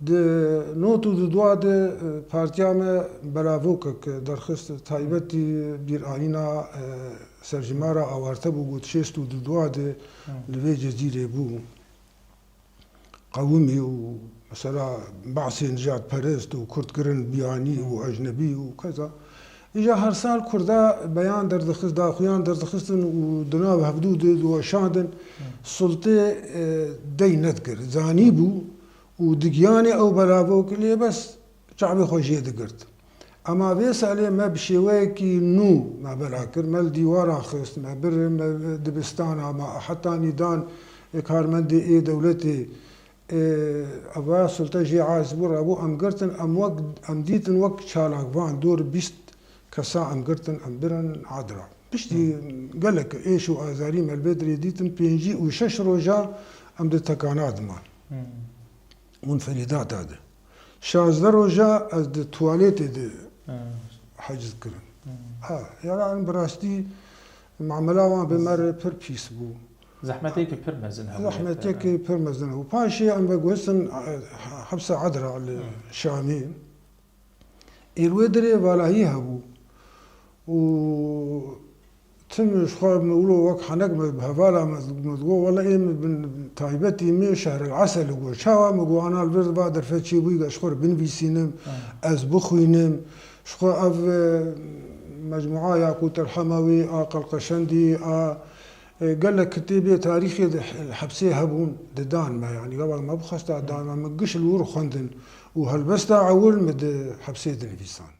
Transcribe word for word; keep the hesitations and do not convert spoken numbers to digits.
Di not û du dua de, e, partiya me belavokek derxist, taybetî bîranîna, e, serjimara awarte bû, got şêst û du dua de li vê cezîrê bû. Qewimî û mesela behsên jadperest û kurdkirin biyanî û ecnebî û keza. Îja her sal Kurda beyan derdixist, daxuyan derdixistin û di nav hevdû de diweşandin. Sultê, e, dey nedikir. Zanî bû û digiyanê ew belavok lê bes çavê xwe jê digirt. Ema vê salê me bi şêweyekî nû me bela kir. Me li dîwara xist, me bir, me dibistana, me heta nîdan, e, karmendê ê dewletê, e, eva sulte jê aciz bû, rabû em girtin, em wek, em dîtin wek çalakvan, dor bîst kesa em girtin, em birin Adra. Piştî gelek êş û azarî me li vê dirê dîtin, pêncî û şeş roja em di tekana diman. Munferîdata de. Şazdeh roja ez di tuwaletê de heciz kirim. Ha, yani bi rastî mamela wan bi me re pir pîs bû. Zehmetêkî pir mezin hebû. Zehmetêkî pir mezin hebû. Paşê em veguhestin, e, hepsa Adra li Şamê. Êr wê dirê valahî hebû. Û tim ji xwe min wilo wek henek me bi hevala me, me digot, wele ê min bin taybetî min şehril esel got. Çawa? Min got, ana li vir va derfet çêbûyî, ez ji xwe re binivîsînim, ez bixwînim. Ji xwe ev, e, mecmua Yaqût el Hemewî, a Qelqeşendî, a, e, gelek kitêbê tarîxê di he-, hepsê hebûn, didan me, yanî gava me bixwesta dan me, min giş li wir xwendin û helbesta ewil min di hepsê dinivîsand.